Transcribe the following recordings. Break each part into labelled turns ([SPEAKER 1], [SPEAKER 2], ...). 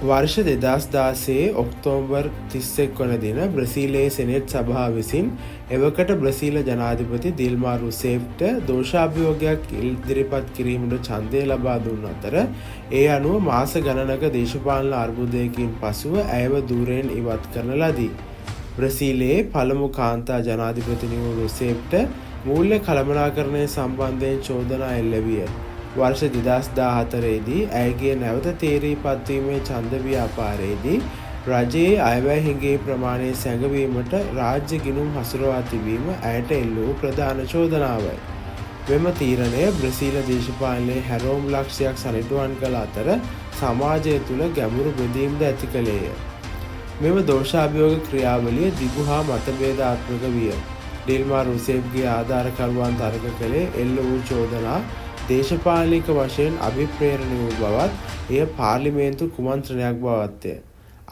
[SPEAKER 1] වර්ෂ 2016 ඔක්තෝබර් 31 වන දින බ්‍රසීලයේ සෙනෙට් සභාව විසින් එවකට බ්‍රසීල ජනාධිපති දිල්මා රුසේෆ්ට දෝෂාභියෝගයක් ඉදිරිපත් කිරීමට ඡන්දය ලබා දුන් අතර, ඒ අනුව මාස ගණනක දේශපාලන අර්බුදයකින් පසුව ඇයව ධුරයෙන් ඉවත් කරන ලදී. බ්‍රසීලයේ පළමු කාන්තා ජනාධිපතිනි වූ රුසේෆ්ට මූල්‍ය කළමනාකරණය සම්බන්ධයෙන් චෝදනා එල්ල විය. වර්ෂ 2014 දී ඇයගේ නැවත තේරී පත්වීමේ ඡන්ද ව්‍යාපාරයේදී රජයේ අයවැය හිඟේ ප්‍රමාණය සැඟවීමට රාජ්‍ය ගිණුම් හසුරුවා තිබීම ඇයට එල්ල වූ ප්‍රධාන චෝදනාවයි. මෙම තීරණය බ්‍රසීල දේශපාලනයේ හැරවුම් ලක්ෂයක් සනිටුහන් කළ අතර, සමාජය තුළ ගැඹුරු බෙදීම්ද ඇති කළේය. මෙම දෝෂාභියෝග ක්‍රියාවලිය දිගු හා මතභේදාත්මක විය. ඩිල්මා රුසේෆ්ගේ ආධාරකරුවන් තර්ක කළේ එල්ල වූ චෝදනා දේශපාලනික වශයෙන් අභිප්‍රේරණය වූ බවත්, එය පාර්ලිමේන්තු කුමන්ත්‍රණයක් බවත්ය.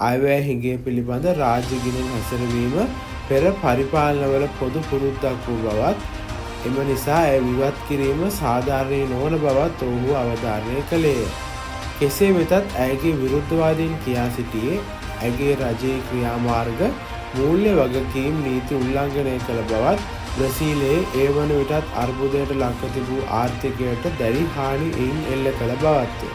[SPEAKER 1] අයවැය හිඟය පිළිබඳ රාජ්‍ය ගිණුම් හැසිරවීම පෙර පරිපාලනවල පොදු පුරුද්දක් වූ බවත්, එම නිසා ඇය ඉවත් කිරීම සාධාරණීය නොවන බවත් ඔවුහු අවධාරණය කළේය. කෙසේ වෙතත් ඇයගේ විරුද්ධවාදීන් කියා සිටියේ ඇගේ රජයේ ක්‍රියාමාර්ග මූල්‍ය වගකීම් නීති උල්ලංඝනය කළ බවත්, බ්‍රසීලයේ ඒ වන විටත් අර්බුදයට ලක්ව තිබූ ආර්ථිකයට දැඩි හානි එයින් එල්ල කළ බවත්ය.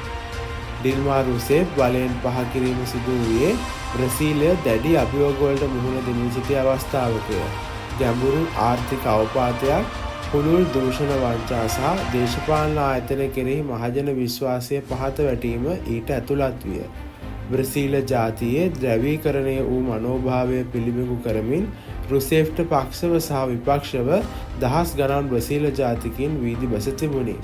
[SPEAKER 1] ඩිල්මා රුසේෆ් බලයෙන් පහ කිරීම සිදු වූයේ බ්‍රසීලය දැඩි අභියෝගවලට මුහුණ දෙමින් සිටි අවස්ථාවකය. ගැඹුරු ආර්ථික අවපාතයක්, පුළුල් දූෂණ වංචා සහ දේශපාලන ආයතන කෙරෙහි මහජන විශ්වාසය පහත වැටීම ඊට ඇතුළත් විය. බ්‍රසීල ජාතියේ ද්‍රවීකරණය වූ මනෝභාවය පිළිබිඹු කරමින් රුසේෆ්ට පක්ෂව සහ විපක්ෂව දහස් ගණන් බ්‍රසීල ජාතිකයින් වීදි බැස තිබුණි.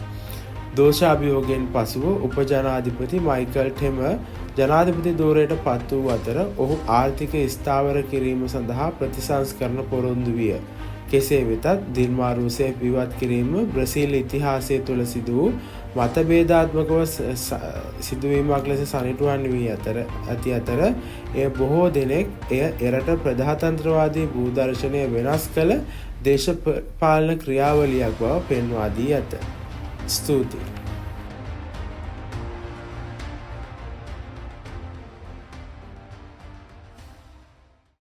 [SPEAKER 1] දෝෂාභියෝගයෙන් පසුව උපජනාධිපති මයිකල් ටෙමර් ජනාධිපති ධුරයට පත් වූ අතර, ඔහු ආර්ථිකය ස්ථාවර කිරීම සඳහා ප්‍රතිසංස්කරණ පොරොන්දු විය. කෙසේ වෙතත්, දිල්මා රුසේෆ් ඉවත් කිරීම බ්‍රසීල් ඉතිහාසය තුළ සිදු වූ මතභේදාත්මකව සිදුවීමක් ලෙස සනිටුහන් වී ඇති අතර, එය බොහෝ දෙනෙක් එය එරට ප්‍රජාතන්ත්‍රවාදී භූදර්ශනය වෙනස් කළ දේශපාලන ක්‍රියාවලියක් බව පෙන්වා දී ඇත. ස්තුතියි.